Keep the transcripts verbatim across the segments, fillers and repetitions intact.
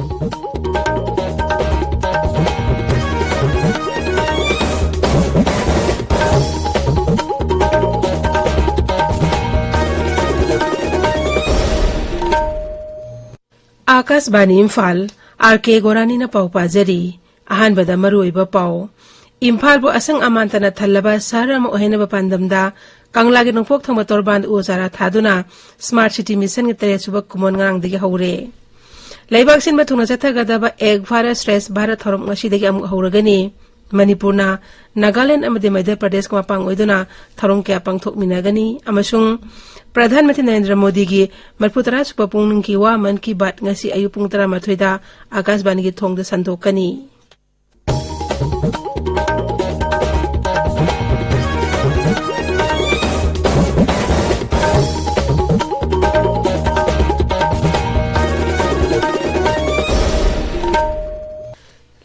ꯑꯥꯀꯥꯁꯕꯥꯅꯤ Imphal, R ꯀꯦ ꯒꯣꯔꯥꯅꯤꯅ ꯄꯥꯎ ꯄꯥꯖꯔꯤ꯫ ꯑꯍꯥꯟꯕꯗ ꯃꯔꯨꯑꯣꯏꯕ ꯄꯥꯎ꯫ ꯏꯝꯐꯥꯜꯕꯨ ꯑꯁꯪ ꯑꯃꯥꯟꯇꯅ ꯊꯜꯂꯕ ꯁꯍꯔ ꯑꯃ ꯑꯣꯏꯍꯟꯅꯕ ꯄꯥꯟꯗꯝꯗ ꯀꯪꯂꯥꯒꯤ ꯅꯣꯡꯄꯣꯛ ꯊꯪꯕ ꯇꯣꯔꯕꯥꯟꯗ ꯎ ꯆꯥꯔꯥ ꯊꯥꯗꯨꯅ ꯁ꯭ꯃꯥꯔꯠ ꯁꯤꯇꯤ ꯃꯤꯁꯟꯒꯤ ꯇꯔꯦꯠ ꯁꯨꯕ ꯀꯨꯝꯑꯣꯟ ꯉꯔꯥꯡꯗꯒꯤ ꯍꯧꯔꯦ꯫ ꯂꯩꯕꯥꯛ ꯁꯤꯟꯕ ꯊꯨꯡꯅ ꯆꯠꯊꯒꯗꯕ ꯑꯦꯛ ꯚꯥꯔꯠ ꯁ꯭ꯔꯦꯁꯊ ꯚꯥꯔꯠ ꯊꯧꯔꯝ ꯉꯁꯤꯗꯒꯤ ꯑꯃꯨꯛ ꯍꯧꯔꯒꯅꯤ꯫ ꯃꯅꯤꯄꯨꯔꯅ ꯅꯥꯒꯥꯂꯦꯟ ꯑꯃꯗꯤ ꯃꯙ꯭ꯌ ꯄ꯭ꯔꯗꯦꯁꯀ ꯃꯄꯥꯡ ꯑꯣꯏꯗꯨꯅ ꯊꯧꯔꯝ ꯀꯌꯥ ꯄꯥꯡꯊꯣꯛꯃꯤꯟꯅꯒꯅꯤ ꯑꯃꯁꯨꯡ ꯄ꯭ꯔꯙꯥꯟ ꯃꯟꯇ꯭ꯔꯤ ꯅꯔꯦꯟꯗ꯭ꯔ ꯃꯣꯗꯤꯒꯤ ꯃꯔꯤꯐꯨ ꯇꯔꯥ ꯁꯨꯕ ꯄꯨꯛꯅꯤꯡꯒꯤ ꯋꯥ ꯃꯟ ꯀꯤ ꯕꯥꯠ ꯉꯁꯤ ꯑꯌꯨꯛ ꯄꯨꯡ ꯇꯔꯥꯃꯥꯊꯣꯏꯗ ꯑꯥꯀꯥꯁꯕꯥꯅꯤꯒꯤ ꯊꯣꯡꯗ ꯁꯟꯗꯣꯛꯀꯅꯤ꯫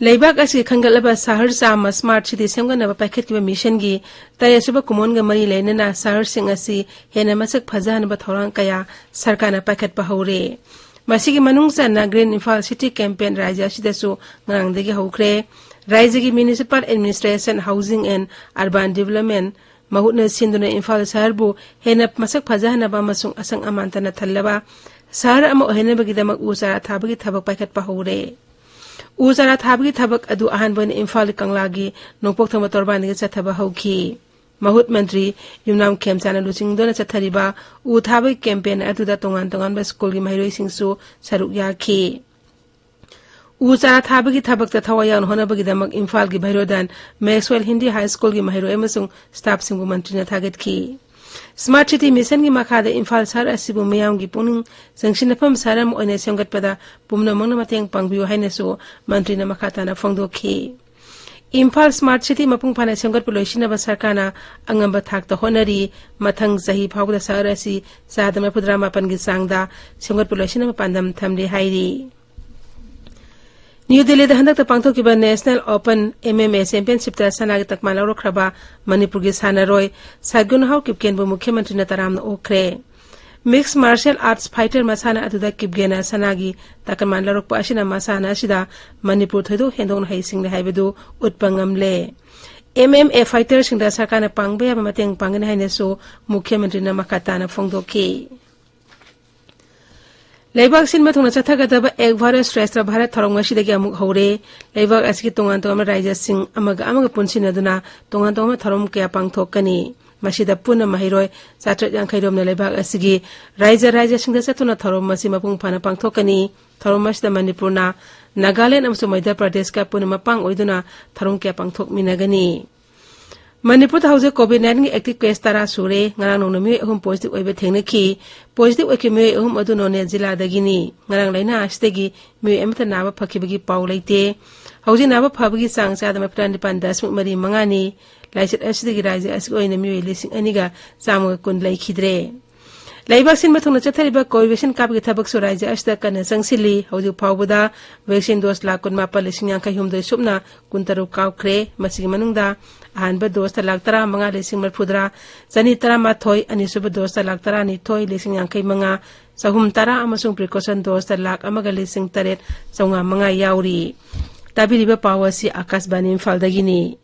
ꯂꯩꯕꯥꯛ ꯑꯁꯤꯒꯤ ꯈꯟꯒꯠꯂꯕ ꯁꯍꯔ ꯆꯥꯝꯃ ꯁ꯭ꯃꯥꯔꯠ ꯁꯤꯇꯤ ꯁꯦꯝꯒꯠꯅꯕ ꯄꯥꯏꯈꯠꯈꯤꯕ ꯃꯤꯁꯟꯒꯤ ꯇꯔꯦꯠꯁꯨꯕ ꯀꯨꯝꯑꯣꯟꯒ ꯃꯔꯤ ꯂꯩꯅꯅ ꯁꯍꯔꯁꯤꯡ ꯑꯁꯤ ꯍꯦꯟꯅ ꯃꯁꯛ ꯐꯖꯍꯟꯕ ꯊꯧꯔꯥꯡ ꯀꯌꯥ ꯁꯔꯀꯥꯔꯅ ꯄꯥꯏꯈꯠꯄ ꯍꯧꯔꯦ꯫ ꯃꯁꯤꯒꯤ ꯃꯅꯨꯡ ꯆꯟꯅ ꯒ꯭ꯔꯤꯟ ꯏꯝꯐꯥꯜ ꯁꯤꯇꯤ ꯀꯦꯝꯄꯦꯟ ꯔꯥꯖ꯭ꯌ ꯑꯁꯤꯗꯁꯨ ꯉꯔꯥꯡꯗꯒꯤ ꯍꯧꯈ꯭ꯔꯦ꯫ ꯔꯥꯖ꯭ꯌꯒꯤ municipal administration, housing and urban development ꯃꯍꯨꯠꯅ ꯁꯤꯟꯗꯨꯅ ꯏꯝꯐꯥꯜ ꯁꯍꯔꯕꯨ ꯍꯦꯟꯅ ꯃꯁꯛ ꯐꯖꯍꯟꯅꯕ ꯑꯃꯁꯨꯡ ꯑꯁꯪ ꯑꯃꯥꯟꯇꯅ ꯊꯜꯂꯕ ꯁꯍꯔ ꯑꯃ ꯑꯣꯏꯍꯟꯅꯕꯒꯤꯗꯃꯛ ꯎ ꯆꯥꯔꯥ ꯊꯥꯕꯒꯤ ꯊꯕꯛ ꯄꯥꯏꯈꯠꯄ ꯍꯧꯔꯦ꯫ ꯎ ꯆꯥꯔꯥ ꯊꯥꯕꯒꯤ ꯊꯕꯛ ꯑꯗꯨ ꯑꯍꯥꯟꯕ ꯑꯣꯏꯅ ꯏꯝꯐꯥꯜꯒꯤ ꯀꯪꯂꯥꯒꯤ ꯅꯣꯡꯄꯣꯛ ꯊꯪꯕ ꯇꯣꯔꯕꯥꯟꯗꯒꯤ ꯆꯠꯊꯕ ꯍꯧꯈꯤ꯫ ꯃꯍꯨꯠ ꯃꯟꯇ꯭ꯔꯤ ꯌꯨꯝꯅꯥꯝ ꯈꯦꯝꯆꯥꯟꯅ ꯂꯨꯆꯤꯡꯗꯨꯅ ꯆꯠꯊꯔꯤꯕ ꯎ ꯊꯥꯕꯒꯤ ꯀꯦꯝꯄꯦꯟ ꯑꯗꯨꯗ ꯇꯣꯉꯥꯟ ꯇꯣꯉꯥꯟꯕ ꯁ꯭ꯀꯨꯜꯒꯤ ꯃꯍꯩꯔꯣꯏꯁꯤꯡꯁꯨ ꯁꯔꯨꯛ ꯌꯥꯈꯤ꯫ ꯎ ꯆꯥꯔꯥ ꯊꯥꯕꯒꯤ ꯊꯕꯛꯇ ꯊꯋꯥꯏ ꯌꯥꯎꯅ ꯍꯣꯠꯅꯕꯒꯤꯗꯃꯛ ꯏꯝꯐꯥꯜꯒꯤ ꯚꯩꯔꯣꯗꯥꯟ ꯃꯦꯛꯁꯋꯦꯜ ꯍꯤꯟꯗꯤ ꯍꯥꯏ ꯁ꯭ꯀꯨꯜꯒꯤ ꯃꯍꯩꯔꯣꯏ ꯑꯃꯁꯨꯡ ꯁ꯭ꯇꯥꯐꯁꯤꯡꯕꯨ ꯃꯟꯇ꯭ꯔꯤꯅ ꯊꯥꯒꯠꯈꯤ꯫ ꯁ꯭ꯃꯥꯔꯠ ꯁꯤꯇꯤ ꯃꯤꯁꯟꯒꯤ ꯃꯈꯥꯗ ꯏꯝꯐꯥꯜ ꯁꯍꯔ ꯑꯁꯤꯕꯨ ꯃꯤꯌꯥꯝꯒꯤ ꯄꯨꯛꯅꯤꯡ ꯆꯤꯡꯁꯤꯟꯅꯐꯝ ꯁꯍꯔ ꯑꯃ ꯑꯣꯏꯅ ꯁꯦꯝꯒꯠꯄꯗ ꯄꯨꯝꯅꯃꯛꯅ ꯃꯇꯦꯡ ꯄꯥꯡꯕꯤꯌꯨ ꯍꯥꯏꯅꯁꯨ ꯃꯟꯇ꯭ꯔꯤꯅ ꯃꯈꯥ ꯇꯥꯅ ꯐꯣꯡꯗꯣꯛꯈꯤ꯫ ꯏꯝꯐꯥꯜ ꯁ꯭ꯃꯥꯔꯠ ꯁꯤꯇꯤ ꯃꯄꯨꯡ ꯐꯥꯅ ꯁꯦꯝꯒꯠꯄ ꯂꯣꯏꯁꯤꯟꯅꯕ ꯁꯔꯀꯥꯔꯅ ꯑꯉꯝꯕ ꯊꯥꯛꯇ ꯍꯣꯠꯅꯔꯤ꯫ ꯃꯊꯪ ꯆꯍꯤ ꯐꯥꯎꯕꯗ ꯁꯍꯔ ꯑꯁꯤ ꯆꯥꯗ ꯃꯔꯤꯐꯨꯇꯔꯥ ꯃꯥꯄꯟꯒꯤ ꯆꯥꯡꯗ ꯁꯦꯝꯒꯠꯄ ꯂꯣꯏꯁꯤꯟꯅꯕ ꯄꯥꯟꯗꯝ ꯊꯝꯂꯤ ꯍꯥꯏꯔꯤ꯫ ꯅ꯭ꯌꯨ ꯗꯤꯜꯂꯤꯗ ꯍꯟꯗꯛꯇ ꯄꯥꯡꯊꯣꯛꯈꯤꯕ national open M M A ꯆꯦꯝꯄꯤꯌꯟꯁꯤꯞꯇ ꯁꯅꯥꯒꯤ ꯇꯛꯃꯥꯟ ꯂꯧꯔꯛꯈ꯭ꯔꯕ ꯃꯅꯤꯄꯨꯔꯒꯤ ꯁꯥꯟꯅꯔꯣꯏ ꯁꯥꯏꯒꯨꯟꯍꯥꯎ ꯀꯤꯞꯀꯦꯟꯕꯨ ꯃꯨꯈ꯭ꯌ ꯃꯟꯇ꯭ꯔꯤꯅ ꯇꯔꯥꯝꯅ ꯑꯣꯛꯈ꯭ꯔꯦ꯫ Mixed Martial Arts Fighter ꯃꯁꯥꯟꯅ ꯑꯗꯨꯗ ꯀꯤꯞꯒꯦꯅ ꯁꯅꯥꯒꯤ ꯇꯥꯀꯃꯥꯟ ꯂꯧꯔꯛꯄ ꯑꯁꯤꯅ ꯃꯁꯥꯟꯅ ꯑꯁꯤꯗ ꯃꯅꯤꯄꯨꯔ ꯊꯣꯏꯗꯣꯛ ꯍꯦꯟꯗꯣꯛꯅ ꯍꯩꯁꯤꯡꯂꯦ ꯍꯥꯏꯕꯗꯨ ꯎꯠꯄ ꯉꯝꯂꯦ꯫ ꯑꯦꯝ ꯑꯦꯝ ꯑꯦ ꯐꯥꯏꯇꯔꯁꯤꯡꯗ ꯁꯔꯀꯥꯔꯅ ꯄꯥꯡꯕ ꯌꯥꯕ ꯃꯇꯦꯡ ꯄꯥꯡꯒꯅꯤ ꯍꯥꯏꯅꯁꯨ ꯃꯨꯈ꯭ꯌ ꯃꯟꯇ꯭ꯔꯤꯅ ꯃꯈꯥ ꯇꯥꯅ ꯐꯣꯡꯗꯣꯛꯈꯤ꯫ ꯂꯩꯕꯥꯛ ꯁꯤꯟꯕ ꯊꯨꯡꯅ ꯆꯠꯊꯒꯗꯕ ꯑꯦꯛ ꯚꯥꯔꯠ ꯁ꯭ꯔꯦꯁꯊ ꯚꯥꯔꯠ ꯊꯧꯔꯝ ꯉꯁꯤꯗꯒꯤ ꯑꯃꯨꯛ ꯍꯧꯔꯦ꯫ ꯂꯩꯕꯥꯛ ꯑꯁꯤꯒꯤ ꯇꯣꯉꯥꯟ ꯇꯣꯉꯥꯟꯕ ꯔꯥꯖ꯭ꯌꯁꯤꯡ ꯑꯃꯒ ꯑꯃꯒ ꯄꯨꯟꯁꯤꯟꯅꯗꯨꯅ ꯇꯣꯉꯥꯟ ꯇꯣꯉꯥꯟꯕ ꯊꯧꯔꯝ ꯀꯌꯥ ꯄꯥꯡꯊꯣꯛꯀꯅꯤ꯫ ꯃꯁꯤꯗ ꯄꯨꯟꯅ ꯃꯍꯩꯔꯣꯏ ꯆꯥꯇ꯭ꯔꯦꯠ ꯌꯥꯡꯈꯩ ꯔꯣꯝꯅ ꯂꯩꯕꯥꯛ ꯑꯁꯤꯒꯤ ꯔꯥꯖ꯭ꯌ ꯔꯥꯖ꯭ꯌꯁꯤꯡꯗ ꯆꯠꯇꯨꯅ ꯊꯧꯔꯝ ꯑꯁꯤ ꯃꯄꯨꯡ ꯐꯥꯅ ꯄꯥꯡꯊꯣꯛꯀꯅꯤ꯫ ꯊꯧꯔꯝ ꯑꯁꯤꯗ ꯃꯅꯤꯄꯨꯔꯅ ꯅꯥꯒꯥꯂꯦꯟ ꯑꯃꯁꯨꯡ ꯃꯩꯙ꯭ꯌ ꯄ꯭ꯔꯗꯦꯁꯀ ꯄꯨꯟꯅ ꯃꯄꯥꯡ ꯑꯣꯏꯗꯨꯅ ꯊꯧꯔꯝ ꯀꯌꯥ ꯄꯥꯡꯊꯣꯛꯃꯤꯟꯅꯒꯅꯤ꯫ ꯃꯅꯤꯄꯨꯔꯗ ꯍꯧꯖꯤꯛ ꯀꯣꯚꯤꯗ ꯅꯥꯏꯟꯇꯤꯟꯒꯤ ꯑꯦꯛꯇꯤꯚ ꯀꯦꯁ ꯇꯔꯥ ꯁꯨꯔꯦ꯫ ꯉꯔꯥꯡ ꯅꯣꯡꯃ ꯃꯤꯑꯣꯏ ꯑꯍꯨꯝ ꯄꯣꯖꯤꯇꯤꯚ ꯑꯣꯏꯕ ꯊꯦꯡꯅꯈꯤ꯫ ꯄꯣꯖꯤꯇꯤꯚ ꯑꯣꯏꯈꯤꯕ ꯃꯤꯑꯣꯏ ꯑꯍꯨꯝ ꯑꯗꯨ ꯅꯣꯅꯦ ꯖꯤꯂꯥꯗꯒꯤꯅꯤ꯫ ꯉꯔꯥꯡ ꯂꯥꯏꯅꯥ ꯑꯁꯤꯗꯒꯤ ꯃꯤꯑꯣꯏ ꯑꯃꯠꯇ ꯅꯥꯕ ꯐꯈꯤꯕꯒꯤ ꯄꯥꯎ ꯂꯩꯇꯦ꯫ ꯍꯧꯖꯤꯛ ꯅꯥꯕ ꯐꯕꯒꯤ ꯆꯥꯡ ꯆꯥꯗ ꯃꯄꯨꯔꯥ ꯅꯤꯄꯥꯟ ꯗꯁꯃꯤꯛ ꯃꯔꯤ ꯃꯉꯥꯅꯤ꯫ ꯂꯥꯏꯆꯠ ꯑꯁꯤꯗꯒꯤ ꯔꯥꯖ꯭ꯌ ꯑꯁꯤꯒꯤ ꯑꯣꯏꯅ ꯃꯤꯑꯣꯏ ꯂꯤꯁꯤꯡ ꯑꯅꯤꯒ ꯆꯥꯝꯃꯒ ꯀꯨꯟ ꯂꯩꯈꯤꯗ꯭ꯔꯦ꯫ ꯂꯩꯕꯥꯛ ꯁꯤꯟꯕ ꯊꯨꯡꯅ ꯆꯠꯊꯔꯤꯕ ꯀꯣꯚꯤꯁꯤꯟ ꯀꯥꯞꯄꯒꯤ ꯊꯕꯛꯁꯨ ꯔꯥꯖ꯭ꯌ ꯑꯁꯤꯗ ꯀꯟꯅ ꯆꯪꯁꯤꯜꯂꯤ꯫ ꯍꯧꯖꯤꯛ ꯐꯥꯎꯕꯗ ꯚꯦꯛꯁꯤꯟ ꯗꯣꯁ ꯂꯥꯈ ꯀꯨꯟꯃꯥꯄꯟ ꯂꯤꯁꯤꯡ ꯌꯥꯡꯈꯩ ꯍꯨꯝꯗꯣꯏ ꯁꯨꯞꯅ ꯀꯨꯟꯇꯔꯨꯛ ꯀꯥꯞꯈ꯭ꯔꯦ꯫ ꯃꯁꯤꯒꯤ ꯃꯅꯨꯡꯗ ꯑꯍꯥꯟꯕ ꯗꯣꯁꯇ ꯂꯥꯈ ꯇꯔꯥꯃꯉꯥ ꯂꯤꯁꯤꯡ ꯃꯔꯤꯐꯨꯇꯔꯥ ꯆꯅꯤ ꯇꯔꯥꯃꯥꯊꯣꯏ, ꯑꯅꯤꯁꯨꯕ ꯗꯣꯁꯇ ꯂꯥꯈ ꯇꯔꯥꯅꯤꯊꯣꯏ ꯂꯤꯁꯤꯡ ꯌꯥꯡꯈꯩ ꯃꯉꯥ ꯆꯍꯨꯝ ꯇꯔꯥ ꯑꯃꯁꯨꯡ ꯄ꯭ꯔꯤꯀꯣꯁꯟ ꯗꯣꯁꯇ ꯂꯥꯈ ꯑꯃꯒ ꯂꯤꯁꯤꯡ ꯇꯔꯦꯠ ꯆꯥꯝꯃꯉꯥ ꯃꯉꯥ ꯌꯥꯎꯔꯤ꯫ ꯇꯥꯕꯤꯔꯤꯕ ꯄꯥꯎ ꯑꯁꯤ ꯑꯀꯥꯁꯕꯥꯅꯤ ꯏꯝꯐꯥꯜꯗꯒꯤꯅꯤ꯫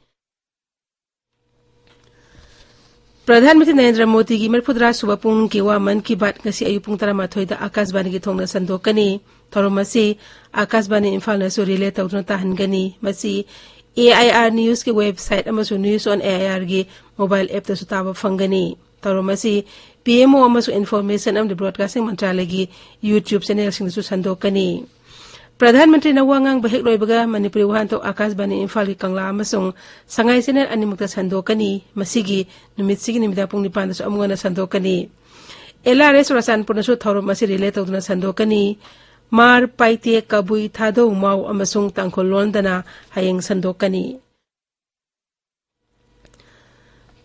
ꯄ꯭ꯔꯙꯥꯟ ꯃꯟꯇ꯭ꯔꯤ ꯅꯔꯦꯟꯗ꯭ꯔ ꯃꯣꯗꯤꯒꯤ ꯃꯔꯤꯐꯨꯇꯔꯥ ꯁꯨꯕ ꯄꯨꯡꯒꯤ ꯋꯥ ꯃꯟ ꯀꯤ ꯕꯥꯠ ꯉꯁꯤ ꯑꯌꯨꯛ ꯄꯨꯡ ꯇꯔꯥꯃꯥꯊꯣꯏꯗ ꯑꯀꯥꯁꯕꯥꯅꯤꯒꯤ ꯊꯣꯡꯅ ꯁꯟꯗꯣꯛꯀꯅꯤ꯫ ꯊꯧꯔꯝ ꯑꯁꯤ ꯑꯀꯥꯁꯕꯥꯅꯤ ꯏꯝꯐꯥꯜꯅꯁꯨ ꯔꯤꯂꯦ ꯇꯧꯗꯨꯅ ꯇꯥꯍꯟꯒꯅꯤ꯫ ꯃꯁꯤ ꯑꯦ ꯑꯥꯏ ꯑꯥꯔ ꯅ꯭ꯌꯨꯁꯀꯤ ꯋꯦꯕꯁꯥꯏꯠ ꯑꯃꯁꯨꯡ ꯅ꯭ꯌꯨꯁ ꯑꯣꯟ ꯑꯦ ꯑꯥꯏ ꯑꯥꯔꯒꯤ ꯃꯣꯕꯥꯏꯜ ꯑꯦꯞꯇꯁꯨ ꯇꯥꯕ ꯐꯪꯒꯅꯤ꯫ ꯊꯧꯔꯝ ꯑꯁꯤ ꯄꯤ ꯑꯦꯝ ꯑꯣ ꯑꯃꯁꯨꯡ ꯏꯟꯐꯣꯔꯃꯦꯁꯟ ꯑꯃꯗꯤ ꯕ꯭ꯔꯣꯗꯀꯥꯁꯇꯤꯡ ꯃꯟꯇ꯭ꯔꯥꯂꯌꯒꯤ ꯌꯨꯇ꯭ꯌꯨꯕ ꯆꯦꯅꯦꯜꯁꯤꯡꯗꯁꯨ ꯁꯟꯗꯣꯛꯀꯅꯤ꯫ ꯄ꯭ꯔꯙꯥꯟ ꯃꯟꯇ꯭ꯔꯤꯅ ꯋꯥ ꯉꯥꯡꯕ ꯍꯦꯛ ꯂꯣꯏꯕꯒ ꯃꯅꯤꯄꯨꯔꯤ ꯋꯥꯍꯟꯊꯣꯛ ꯑꯀꯥꯁꯕꯥꯅꯤ ꯏꯝꯐꯥꯜꯒꯤ ꯀꯪꯂꯥ ꯑꯃꯁꯨꯡ ꯁꯉꯥꯏ ꯆꯦꯅꯦꯜ ꯑꯅꯤꯃꯛꯇ ꯁꯟꯗꯣꯛꯀꯅꯤ꯫ ꯃꯁꯤꯒꯤ ꯅꯨꯃꯤꯠꯁꯤꯒꯤ ꯅꯨꯃꯤꯗꯥꯡ ꯄꯨꯡ ꯅꯤꯄꯥꯟꯗꯁꯨ ꯑꯃꯨꯛ ꯍꯟꯅ ꯁꯟꯗꯣꯛꯀꯅꯤ꯫ ꯑꯦꯜ ꯑꯥꯔ ꯑꯦꯁ ꯆꯨꯔꯥꯆꯥꯟꯄꯨꯔꯅꯁꯨ ꯊꯧꯔꯝ ꯑꯁꯤ ꯔꯤꯂꯦ ꯇꯧꯗꯨꯅ ꯁꯟꯗꯣꯛꯀꯅꯤ꯫ ꯃꯥꯔ, ꯄꯥꯏꯇꯦ, ꯀꯕꯨꯏ, ꯊꯥꯗꯧ, ꯃꯥꯎ ꯑꯃꯁꯨꯡ ꯇꯥꯡꯈꯨꯜ ꯂꯣꯟꯗꯅ ꯍꯌꯦꯡ ꯁꯟꯗꯣꯛꯀꯅꯤ꯫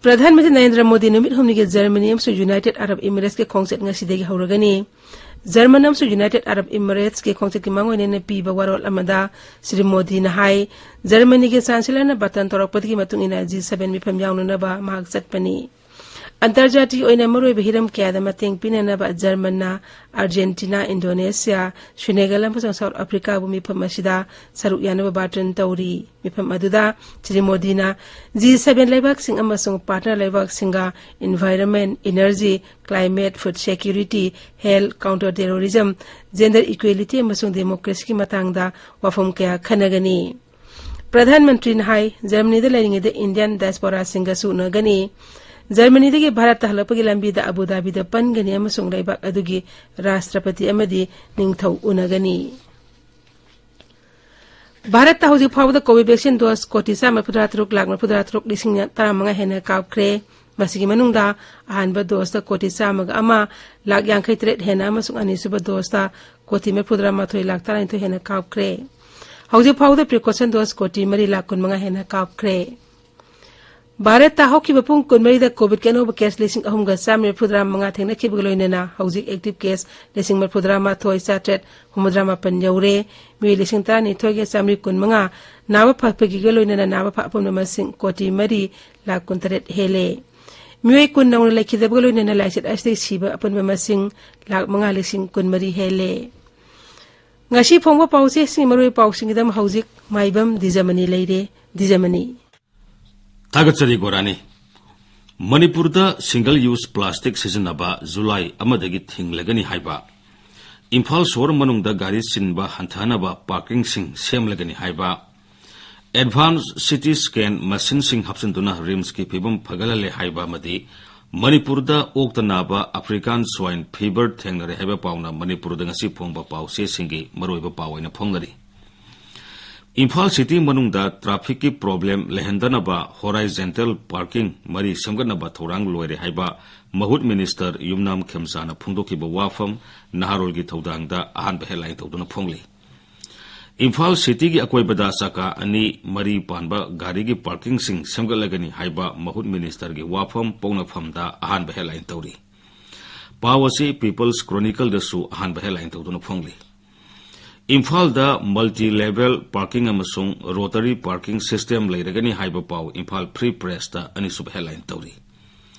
ꯄ꯭ꯔꯙꯥꯟ ꯃꯟꯇ꯭ꯔꯤ ꯅꯔꯦꯟꯗ꯭ꯔ ꯃꯣꯗꯤ ꯅꯨꯃꯤꯠ ꯍꯨꯝꯅꯤꯒꯤ ꯖꯔꯃꯅꯤ ꯑꯃꯁꯨꯡ ꯌꯨꯅꯥꯏꯇꯦꯗ ꯑꯔꯕ ꯏꯃꯤꯔꯦꯠꯁꯀꯤ ꯈꯣꯡꯆꯠ ꯉꯁꯤꯗꯒꯤ ꯍꯧꯔꯒꯅꯤ꯫ ꯖꯔꯃꯟ ꯑꯃꯁꯨꯡ ꯌꯨꯅꯥꯏꯇꯦꯗ ꯑꯔꯕ ꯏꯃꯤꯔꯦꯠꯁꯀꯤ ꯈꯣꯡꯆꯠꯀꯤ ꯃꯥꯡꯑꯣꯏꯅꯅ ꯄꯤꯕ ꯋꯥꯔꯣꯜ ꯑꯃꯗ ꯁ꯭ꯔꯤ ꯃꯣꯗꯤꯅ ꯍꯥꯏ, ꯖꯔꯃꯅꯤꯒꯤ ꯆꯥꯟꯁꯦꯂꯔꯅ ꯕꯇꯟ ꯇꯧꯔꯛꯄꯗꯒꯤ ꯃꯇꯨꯡ ꯏꯟꯅ ꯖꯤ ꯁꯚꯦꯟ ꯃꯤꯐꯝ ꯌꯥꯎꯅꯅꯕ ꯃꯍꯥꯛ ꯆꯠꯄꯅꯤ꯫ ꯑꯟꯇꯔꯖꯥꯇꯤꯒꯤ ꯑꯣꯏꯅ ꯃꯔꯨꯑꯣꯏꯕ ꯍꯤꯔꯝ ꯀꯌꯥꯗ ꯃꯇꯦꯡ ꯄꯤꯅꯅꯕ ꯖꯔꯃꯟꯅ ꯑꯥꯔꯖꯦꯟꯇꯤꯅꯥ, ꯏꯟꯗꯣꯅꯦꯁꯤꯌꯥ, ꯁꯦꯅꯦꯒꯜ ꯑꯃꯁꯨꯡ ꯁꯥꯎꯠ ꯑꯐ꯭ꯔꯤꯀꯥꯕꯨ ꯃꯤꯐꯝ ꯑꯁꯤꯗ ꯁꯔꯨꯛ ꯌꯥꯅꯕ ꯕꯥꯔꯇꯟ ꯇꯧꯔꯤ꯫ ꯃꯤꯐꯝ ꯑꯗꯨꯗ ꯁ꯭ꯔꯤ ꯃꯣꯗꯤꯅ ꯖꯤ ꯁꯚꯦꯟ ꯂꯩꯕꯥꯛꯁꯤꯡ ꯑꯃꯁꯨꯡ partner ꯂꯩꯕꯥꯛꯁꯤꯡꯒ environment, energy, climate, food security, health, counter terrorism, gender equality ꯑꯃꯁꯨꯡ democracyꯒꯤ ꯃꯇꯥꯡꯗ ꯋꯥꯐꯝ ꯀꯌꯥ ꯈꯟꯅꯒꯅꯤ꯫ ꯄ꯭ꯔꯙꯥꯟ ꯃꯟꯇ꯭ꯔꯤꯅ ꯍꯥꯏ, ꯖꯔꯃꯅꯤꯗ ꯂꯩꯔꯤꯉꯩꯗ ꯏꯟꯗꯤꯌꯟ diasporaꯁꯤꯡꯒꯁꯨ ꯎꯅꯒꯅꯤ꯫ ꯖꯔꯃꯅꯤꯗꯒꯤ ꯚꯥꯔꯠꯇ ꯍꯜꯂꯛꯄꯒꯤ ꯂꯝꯕꯤꯗ ꯑꯕꯨ ꯙꯥꯕꯤꯗ ꯄꯟꯒꯅꯤ ꯑꯃꯁꯨꯡ ꯂꯩꯕꯥꯛ ꯑꯗꯨꯒꯤ ꯔꯥꯁꯇ꯭ꯔꯄꯇꯤ ꯑꯃꯗꯤ ꯅꯤꯡꯊꯧ ꯎꯅꯒꯅꯤ꯫ ꯚꯥꯔꯠꯇ ꯍꯧꯖꯤꯛ ꯐꯥꯎꯕꯗ Covaxin dose ꯀꯣꯇꯤ ꯆꯥꯝꯃ ꯃꯔꯤꯐꯨꯇꯔꯥ ꯇꯔꯨꯛ ꯂꯥꯈ ꯃꯔꯤꯐꯨꯇꯔꯥ ꯇꯔꯨꯛ ꯂꯤꯁꯤꯡ ꯇꯔꯥꯃꯉꯥ ꯍꯦꯟꯅ ꯀꯥꯞꯈ꯭ꯔꯦ꯫ ꯃꯁꯤꯒꯤ ꯃꯅꯨꯡꯗ ꯑꯍꯥꯟꯕ doseꯇ ꯀꯣꯇꯤ ꯆꯥꯝꯃꯒ ꯑꯃ ꯂꯥꯈ ꯌꯥꯡꯈꯩ ꯇꯔꯦꯠ ꯍꯦꯟꯅ ꯑꯃꯁꯨꯡ ꯑꯅꯤꯁꯨꯕ doseꯇ ꯀꯣꯇꯤ ꯃꯔꯤꯐꯨꯇꯔꯥ ꯃꯥꯊꯣꯏ ꯂꯥꯈ ꯇꯔꯥꯅꯤꯊꯣꯏ ꯍꯦꯟꯅ ꯀꯥꯞꯈ꯭ꯔꯦ꯫ ꯍꯧꯖꯤꯛ ꯐꯥꯎꯕꯗ precaution dose ꯀꯣꯇꯤ ꯃꯔꯤ ꯂꯥꯈ ꯀꯨꯟꯃꯉꯥ ꯍꯦꯟꯅ ꯀꯥꯞꯈ꯭ꯔꯦ꯫ ꯚꯥꯔꯠꯇ ꯍꯧꯈꯤꯕ ꯄꯨꯡ ꯀꯨꯟꯃꯔꯤꯗ ꯀꯣꯚꯤꯗꯀꯤ ꯑꯅꯧꯕ case ꯂꯤꯁꯤꯡ ꯑꯍꯨꯝꯒ ꯆꯥꯝꯃ ꯃꯔꯤꯐꯨꯇꯔꯥ ꯃꯉꯥ ꯊꯦꯡꯅꯈꯤꯕꯒ ꯂꯣꯏꯅꯅ ꯍꯧꯖꯤꯛ active case ꯂꯤꯁꯤꯡ ꯃꯔꯤꯐꯨꯇꯔꯥ ꯃꯥꯊꯣꯏ ꯆꯥꯇ꯭ꯔꯦꯠ ꯍꯨꯝꯐꯨꯇꯔꯥ ꯃꯥꯄꯟ ꯌꯧꯔꯦ꯫ ꯃꯤꯑꯣꯏ ꯂꯤꯁꯤꯡ ꯇꯔꯥꯅꯤꯊꯣꯏꯒ ꯆꯥꯃꯔꯤ ꯀꯨꯟꯃꯉꯥ ꯅꯥꯕ ꯐꯕꯒꯤꯒ ꯂꯣꯏꯅꯅ ꯅꯥꯕ ꯐ-, ꯑꯄꯨꯟꯕ ꯃꯁꯤꯡ ꯀꯣꯇꯤ ꯃꯔꯤ ꯂꯥꯈ ꯀꯨꯟꯇꯔꯦꯠ ꯍꯦꯜꯂꯦ꯫ ꯃꯤꯑꯣꯏ ꯀꯨꯟ ꯅꯧꯅ ꯂꯩꯈꯤꯗꯕꯒ ꯂꯣꯏꯅꯅ ꯂꯥꯏꯆꯠ ꯑꯁꯤꯗꯒꯤ ꯁꯤꯕ ꯑꯄꯨꯟꯕ ꯃꯁꯤꯡ ꯂꯥꯈ ꯃꯉꯥ ꯂꯤꯁꯤꯡ ꯀꯨꯟꯃꯔꯤ ꯍꯦꯜꯂꯦ꯫ ꯉꯁꯤ ꯐꯣꯡꯕ ꯄꯥꯎꯆꯦꯁꯤꯡꯒꯤ ꯃꯔꯨꯑꯣꯏꯕ ꯄꯥꯎꯁꯤꯡꯒꯤꯗꯃꯛ ꯍꯧꯖꯤꯛ ꯃꯥꯏꯕꯝ ꯗꯤꯖꯃꯅꯤ ꯂꯩꯔꯦ꯫ ꯗꯤꯖꯃꯅꯤ꯫ ꯊꯥꯒꯠꯆꯔꯤ ꯒꯣꯔꯥꯅꯤ꯫ ꯃꯅꯤꯄꯨꯔꯗ single use plastic ꯁꯤꯖꯤꯟꯅꯕ ꯖꯨꯂꯥꯏ ꯑꯃꯗꯒꯤ ꯊꯤꯡꯂꯒꯅꯤ ꯍꯥꯏꯕ, ꯏꯝꯐꯥꯜ ꯁꯣꯍꯣꯔ ꯃꯅꯨꯡꯗ ꯒꯥꯔꯤ ꯆꯤꯟꯕ ꯍꯟꯊꯅꯕ parkingꯁꯤꯡ ꯁꯦꯝꯂꯒꯅꯤ ꯍꯥꯏꯕ, advanced CT scan machineꯁꯤꯡ ꯍꯥꯞꯆꯤꯟꯗꯨꯅ RIMSꯀꯤ ꯐꯤꯕꯝ ꯐꯒꯠꯍꯜꯂꯦ ꯍꯥꯏꯕ ꯑꯃꯗꯤ ꯃꯅꯤꯄꯨꯔꯗ ꯑꯣꯛꯇ ꯅꯥꯕ African swine fever ꯊꯦꯡꯅꯔꯦ ꯍꯥꯏꯕ ꯄꯥꯎꯅ ꯃꯅꯤꯄꯨꯔꯗ ꯉꯁꯤ ꯐꯣꯡꯕ ꯄꯥꯎꯆꯦꯁꯤꯡꯒꯤ ꯃꯔꯨꯑꯣꯏꯕ ꯄꯥꯎ ꯑꯣꯏꯅ ꯐꯣꯡꯅꯔꯤ꯫ ꯏꯝꯐꯥꯜ city ꯃꯅꯨꯡꯗ trafficꯀꯤ problem ꯂꯩꯍꯟꯗꯅꯕ horizontal parking ꯃꯔꯤ ꯁꯦꯝꯒꯠꯅꯕ ꯊꯧꯔꯥꯡ ꯂꯣꯏꯔꯦ ꯍꯥꯏꯕ ꯃꯍꯨꯠ minister ꯌꯨꯝꯅꯥꯝ ꯈꯦꯝꯆꯥꯅ ꯐꯣꯡꯗꯣꯛꯈꯤꯕ ꯋꯥꯐꯝ ꯅꯍꯥꯔꯣꯜꯒꯤ ꯊꯧꯗꯥꯡꯗ ꯑꯍꯥꯟꯕ headline ꯇꯧꯗꯨꯅ ꯐꯣꯡꯂꯤ꯫ ꯏꯝꯐꯥꯜ cityꯒꯤ ꯑꯀꯣꯏꯕꯗ ꯆꯀꯥ ꯑꯅꯤ, ꯃꯔꯤ ꯄꯥꯟꯕ ꯒꯥꯔꯤꯒꯤ parkingꯁꯤꯡ ꯁꯦꯝꯒꯠꯂꯒꯅꯤ ꯍꯥꯏꯕ ꯃꯍꯨꯠ ministerꯒꯤ ꯋꯥꯐꯝ ꯄꯣꯛꯅꯐꯝꯗ ꯑꯍꯥꯟꯕ headline ꯇꯧꯔꯤ꯫ ꯄꯥꯎ ꯑꯁꯤ People's Chronicleꯗꯁꯨ ꯑꯍꯥꯟꯕ headline ꯇꯧꯗꯨꯅ ꯐꯣꯡꯂꯤ꯫ ꯏꯝꯐꯥꯜꯗ multi level parking ꯑꯃꯁꯨꯡ rotary parking system ꯂꯩꯔꯒꯅꯤ ꯍꯥꯏꯕ ꯄꯥꯎ ꯏꯝꯐꯥꯜ Free Pressꯇ ꯑꯅꯤꯁꯨꯕ headline ꯇꯧꯔꯤ꯫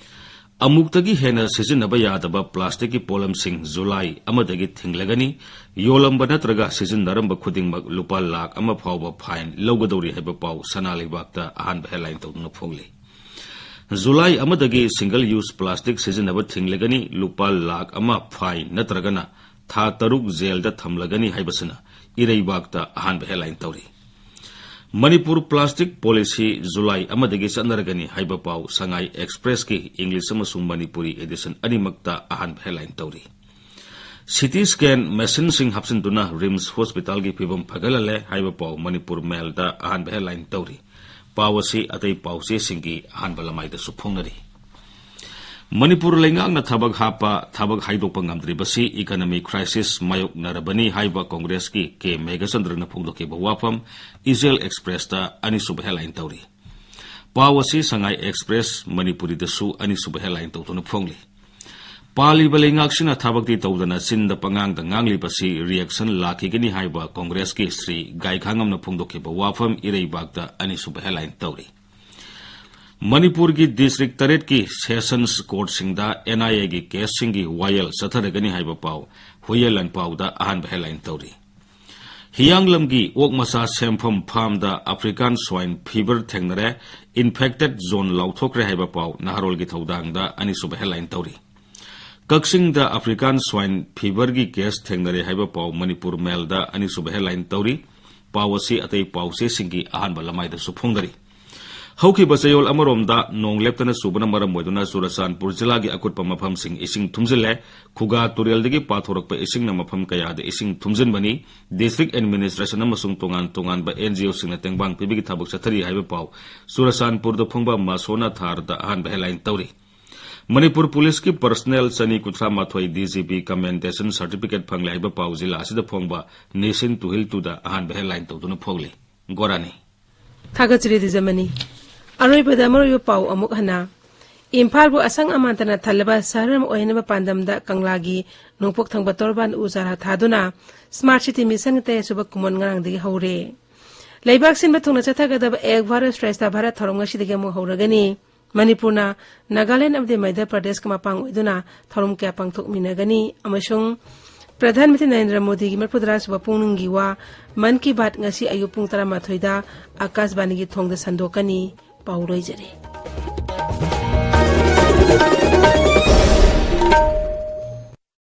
ꯑꯃꯨꯛꯇꯒꯤ ꯍꯦꯟꯅ ꯁꯤꯖꯤꯟꯅꯕ ꯌꯥꯗꯕ ꯄ꯭ꯂꯥꯁꯇꯤꯛꯀꯤ ꯄꯣꯠꯂꯝꯁꯤꯡ ꯖꯨꯂꯥꯏ ꯑꯃꯗꯒꯤ ꯊꯤꯡꯂꯒꯅꯤ, ꯌꯣꯜꯂꯝꯕ ꯅꯠꯇ꯭ꯔꯒ ꯁꯤꯖꯤꯟꯅꯔꯝꯕ ꯈꯨꯗꯤꯡꯃꯛ ꯂꯨꯄꯥ ꯂꯥꯈ ꯑꯃ ꯐꯥꯎꯕ ꯐꯥꯏꯟ ꯂꯧꯒꯗꯧꯔꯤ ꯍꯥꯏꯕ ꯄꯥꯎ ꯁꯅꯥ ꯂꯩꯕꯥꯛꯇ ꯑꯍꯥꯟꯕ headline ꯇꯧꯗꯨꯅ ꯐꯣꯡꯂꯤ꯫ ꯖꯨꯂꯥꯏ ꯑꯃꯗꯒꯤ single use plastic ꯁꯤꯖꯤꯟꯅꯕ ꯊꯤꯡꯂꯒꯅꯤ, ꯂꯨꯄꯥ ꯂꯥꯈ ꯑꯃ ꯐꯥꯏꯟ ꯅꯠꯇ꯭ꯔꯒꯅ ꯊꯥ ꯇꯔꯨꯛ ꯖꯦꯜꯗ ꯊꯝꯂꯒꯅꯤ ꯍꯥꯏꯕꯁꯤꯅ ꯏꯔꯩꯕꯥꯛꯇ ꯑꯍꯥꯟꯕ headline ꯇꯧꯔꯤ꯫ ꯃꯅꯤꯄꯨꯔ ꯄ꯭ꯂꯥꯁꯇꯤꯛ ꯄꯣꯂꯤꯁꯤ ꯖꯨꯂꯥꯏ ꯑꯃꯗꯒꯤ ꯆꯠꯅꯔꯒꯅꯤ ꯍꯥꯏꯕ ꯄꯥꯎ ꯁꯉꯥꯏ ꯑꯦꯛꯁꯄ꯭ꯔꯦꯁꯀꯤ ꯏꯪꯂꯤꯁ ꯑꯃꯁꯨꯡ ꯃꯅꯤꯄꯨꯔꯤ edition ꯑꯅꯤꯃꯛꯇ ꯑꯍꯥꯟꯕ headline ꯇꯧꯔꯤ꯫ ꯁꯤꯇꯤ ꯁ꯭ꯀꯦꯟ ꯃꯦꯁꯤꯟꯁꯤꯡ ꯍꯥꯞꯆꯤꯟꯗꯨꯅ ꯔꯤꯝꯁ ꯍꯣꯁꯄꯤꯇꯥꯜꯒꯤ ꯐꯤꯕꯝ ꯐꯒꯠꯍꯜꯂꯦ ꯍꯥꯏꯕ ꯄꯥꯎ ꯃꯅꯤꯄꯨꯔ ꯃꯦꯜꯗ ꯑꯍꯥꯟꯕ headline ꯇꯧꯔꯤ꯫ ꯄꯥꯎ ꯑꯁꯤ ꯑꯇꯩ ꯄꯥꯎꯆꯦꯁꯤꯡꯒꯤ ꯑꯍꯥꯟꯕ ꯂꯃꯥꯏꯗꯁꯨ ꯐꯣꯡꯅꯔꯤ꯫ ꯃꯅꯤꯄꯨꯔ ꯂꯩꯉꯥꯛꯅ ꯊꯕꯛ ꯍꯥꯞꯄ, ꯊꯕꯛ ꯍꯥꯏꯗꯣꯛꯄ ꯉꯝꯗ꯭ꯔꯤꯕꯁꯤ economic crisis ꯃꯥꯌꯣꯛꯅꯔꯕꯅꯤ ꯍꯥꯏꯕ ꯀꯣꯡꯒ꯭ꯔꯦꯁꯀꯤ ꯀꯦ ꯃꯦꯘꯆꯟꯗ꯭ꯔꯅ ꯐꯣꯡꯗꯣꯛꯈꯤꯕ ꯋꯥꯐꯝ ꯏꯆꯦꯜ ꯑꯦꯛꯁꯄ꯭ꯔꯦꯁꯇ ꯑꯅꯤꯁꯨꯕ headline ꯇꯧꯔꯤ꯫ ꯄꯥꯎ ꯑꯁꯤ ꯁꯉꯥꯏ ꯑꯦꯛꯁꯄ꯭ꯔꯦꯁ ꯃꯅꯤꯄꯨꯔꯤꯗꯁꯨ ꯑꯅꯤꯁꯨꯕ headline ꯇꯧꯗꯨꯅ ꯐꯣꯡꯂꯤ꯫ ꯄꯥꯜꯂꯤꯕ ꯂꯩꯉꯥꯛꯁꯤꯅ ꯊꯕꯛꯇꯤ ꯇꯧꯗꯅ ꯆꯤꯟꯗ ꯄꯉꯥꯡꯗ ꯉꯥꯡꯂꯤꯕꯁꯤ reaction ꯂꯥꯛꯈꯤꯒꯅꯤ ꯍꯥꯏꯕ ꯀꯣꯡꯒ꯭ꯔꯦꯁꯀꯤ ꯁ꯭ꯔꯤ ꯒꯥꯏꯈꯥꯉꯝꯅ ꯐꯣꯡꯗꯣꯛꯈꯤꯕ ꯋꯥꯐꯝ ꯏꯔꯩꯕꯥꯛꯇ ꯑꯅꯤꯁꯨꯕ headline ꯇꯧꯔꯤ꯫ ꯃꯅꯤꯄꯨꯔꯒꯤ ꯗꯤꯁꯇ꯭ꯔꯤꯛ ꯇꯔꯦꯠꯀꯤ ꯁꯦꯁꯟꯁ ꯀꯣꯔꯠꯁꯤꯡꯗ NIAꯒꯤ ꯀꯦꯁꯁꯤꯡꯒꯤ ꯋꯥꯌꯦꯜ ꯆꯠꯊꯔꯒꯅꯤ ꯍꯥꯏꯕ ꯄꯥꯎ ꯍꯨꯏꯌꯦꯟ ꯂꯥꯟꯄꯥꯎꯗ ꯑꯍꯥꯟꯕ headline ꯇꯧꯔꯤ꯫ ꯍꯤꯌꯥꯡꯂꯝꯒꯤ ꯑꯣꯛ ꯃꯆꯥ ꯁꯦꯝꯐꯝ ꯐꯥꯔꯝꯗ African Swine Fever ꯊꯦꯡꯅꯔꯦ, infected zone ꯂꯥꯎꯊꯣꯛꯈ꯭ꯔꯦ ꯍꯥꯏꯕ ꯄꯥꯎ ꯅꯍꯥꯔꯣꯜꯒꯤ ꯊꯧꯗꯥꯡꯗ ꯑꯅꯤꯁꯨꯕ headline ꯇꯧꯔꯤ꯫ ꯀꯛꯆꯤꯡꯗ African Swine Feverꯒꯤ ꯀꯦꯁ ꯊꯦꯡꯅꯔꯦ ꯍꯥꯏꯕ ꯄꯥꯎ ꯃꯅꯤꯄꯨꯔ ꯃꯦꯜꯗ ꯑꯅꯤꯁꯨꯕ headline ꯇꯧꯔꯤ꯫ ꯄꯥꯎ ꯑꯁꯤ ꯑꯇꯩ ꯄꯥꯎꯆꯦꯁꯤꯡꯒꯤ ꯑꯍꯥꯟꯕ ꯂꯃꯥꯏꯗꯁꯨ ꯐꯣꯡꯅꯔꯤ꯫ ꯍꯧꯈꯤꯕ ꯆꯌꯣꯜ ꯑꯃꯔꯣꯝꯗ ꯅꯣꯡ ꯂꯦꯞꯇꯅ ꯆꯨꯕꯅ ꯃꯔꯝ ꯑꯣꯏꯗꯨꯅ ꯆꯨꯔꯆꯥꯟꯄꯨꯔ ꯖꯤꯂꯥꯒꯤ ꯑꯀꯨꯠꯄ ꯃꯐꯝꯁꯤꯡ ꯏꯁꯤꯡ ꯊꯨꯝꯖꯤꯜꯂꯦ꯫ ꯈꯨꯒꯥ ꯇꯨꯔꯦꯜꯗꯒꯤ ꯄꯥꯊꯣꯔꯛꯄ ꯏꯁꯤꯡꯅ ꯃꯐꯝ ꯀꯌꯥꯗ ꯏꯁꯤꯡ ꯊꯨꯝꯖꯤꯟꯕꯅꯤ꯫ ꯗꯤꯁꯇ꯭ꯔꯤꯛ ꯑꯦꯗꯃꯤꯅꯤꯁꯇ꯭ꯔꯦꯁꯟ ꯑꯃꯁꯨꯡ ꯇꯣꯉꯥꯟ ꯇꯣꯉꯥꯟꯕ NGOꯁꯤꯡꯅ ꯇꯦꯡꯕꯥꯡ ꯄꯤꯕꯒꯤ ꯊꯕꯛ ꯆꯠꯊꯔꯤ ꯍꯥꯏꯕ ꯄꯥꯎ ꯆꯨꯔꯆꯥꯟꯄꯨꯔꯗ ꯐꯣꯡꯕ ꯃꯥꯁꯣꯅꯥ ꯊꯥꯔꯗ ꯑꯍꯥꯟꯕ headline ꯇꯧꯔꯤ꯫ ꯃꯅꯤꯄꯨꯔ ꯄꯨꯂꯤꯁꯀꯤ ꯄꯔꯁꯅꯦꯜ ꯆꯅꯤ ꯀꯨꯟꯊ꯭ꯔꯥ ꯃꯥꯊꯣꯏ DGP commendation certificate ꯐꯪꯂꯦ ꯍꯥꯏꯕ ꯄꯥꯎ ꯖꯤꯂꯥ ꯑꯁꯤꯗ ꯐꯣꯡꯕ ꯅꯦꯁꯟ ꯇꯨꯍꯤꯜ ꯇꯨꯗ ꯑꯍꯥꯟꯕ headline ꯇꯧꯗꯨꯅ ꯐꯣꯡꯂꯤ꯫ ꯒꯣꯔꯥꯅꯤ꯫ ꯊꯥꯒꯠꯆꯔꯤ ꯗꯤꯖꯃꯅꯤ꯫ ꯑꯔꯣꯏꯕꯗ ꯃꯔꯨꯑꯣꯏꯕ ꯄꯥꯎ ꯑꯃꯨꯛ ꯍꯟꯅ꯫ ꯏꯝꯐꯥꯜꯕꯨ ꯑꯁꯪ ꯑꯃꯥꯟꯇꯅ ꯊꯜꯂꯕ ꯁꯍꯔ ꯑꯃ ꯑꯣꯏꯍꯟꯅꯕ ꯄꯥꯟꯗꯝꯗ ꯀꯪꯂꯥꯒꯤ ꯅꯣꯡꯄꯣꯛ ꯊꯪꯕ ꯇꯣꯔꯕꯥꯟ ꯎ ꯆꯥꯔꯥ ꯊꯥꯗꯨꯅ Smart City Mission ꯇꯔꯦꯠꯁꯨꯕ ꯀꯨꯝꯑꯣꯟ ꯉꯔꯥꯡꯗꯒꯤ ꯍꯧꯔꯦ꯫ ꯂꯩꯕꯥꯛ ꯁꯤꯟꯕ ꯊꯨꯡꯅ ꯆꯠꯊꯒꯗꯕ ꯑꯦꯛ ꯚꯥꯔꯠ ꯁ꯭ꯔꯦꯁꯇ ꯚꯥꯔꯠ ꯊꯧꯔꯝ ꯉꯁꯤꯗꯒꯤ ꯑꯃꯨꯛ ꯍꯧꯔꯒꯅꯤ꯫ ꯃꯅꯤꯄꯨꯔꯅ ꯅꯥꯒꯥꯂꯦꯟ ꯑꯃꯗꯤ ꯃꯙ꯭ꯌ ꯄ꯭ꯔꯗꯦꯁꯀ ꯃꯄꯥꯡ ꯑꯣꯏꯗꯨꯅ ꯊꯧꯔꯝ ꯀꯌꯥ ꯄꯥꯡꯊꯣꯛꯃꯤꯟꯅꯒꯅꯤ ꯑꯃꯁꯨꯡ ꯄ꯭ꯔꯙꯥꯟ ꯃꯟꯇ꯭ꯔꯤ ꯅꯔꯦꯟꯗ꯭ꯔ ꯃꯣꯗꯤꯒꯤ ꯃꯔꯤꯐꯨꯇꯔꯥ ꯁꯨꯕ ꯄꯣꯛꯅꯨꯡꯒꯤ ꯋꯥ ꯃꯟ ꯀꯤ ꯕꯥꯠ ꯉꯁꯤ ꯑꯌꯨꯛ ꯄꯨꯡ ꯇꯔꯥꯃꯥꯊꯣꯏꯗ ꯑꯀꯥꯁꯕꯥꯅꯤꯒꯤ ꯊꯣꯡꯗ ꯁꯟꯗꯣꯛꯀꯅꯤ꯫ ꯄꯥꯎ ꯂꯣꯏꯖꯔꯦ꯫